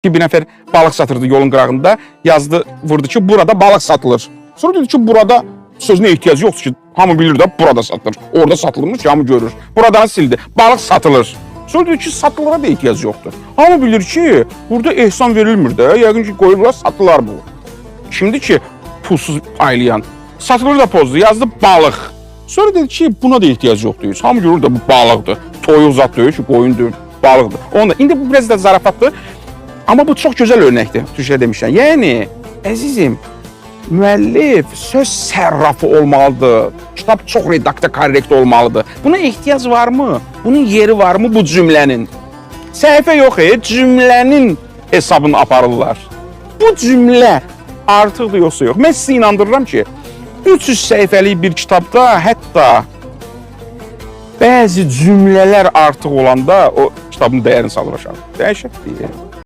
Ki bir nəfər balıq satırdı yolun qırağında, yazdı, vurdu ki, burada balıq satılır. Sonra dedi ki, burada sözünə ehtiyac yoxdur ki, hamı bilir də burada satılır. Orada satılmış ki, hamı görür. Buradan sildi. Balıq satılır. Sonra dedi ki, satılıra da ehtiyac yoxdur. Hamı bilir ki, burada ehsan verilmir də. Yəqin ki, qoyublar, satılar bu. Kimdir ki, pulsuz paylayan? Satılır da pozdu, yazdı balıq. Sonra dedi ki, buna da ehtiyac yoxdur. Heç. Hamı görür də bu balıqdır. Toyuq zad deyil ki, qoyun deyil, balıqdır. Onda indi bu biraz da zarafatdır. Amma bu çox gözəl örnəkdir, Türkcə demişəm. Yəni, əzizim, müəllif söz sərrafı olmalıdır. Kitab çox redakta korrekt olmalıdır. Buna ehtiyac varmı? Bunun yeri varmı bu cümlənin? Səhifə yox, cümlənin hesabını aparırlar. Bu cümlə artıqdır yoxsa yox? Mən sizi inandırıram ki, 300 səhifəlik bir kitabda hətta bəzi cümlələr artıq olanda o kitabın dəyərini salır aşağı. Dəhşətdir.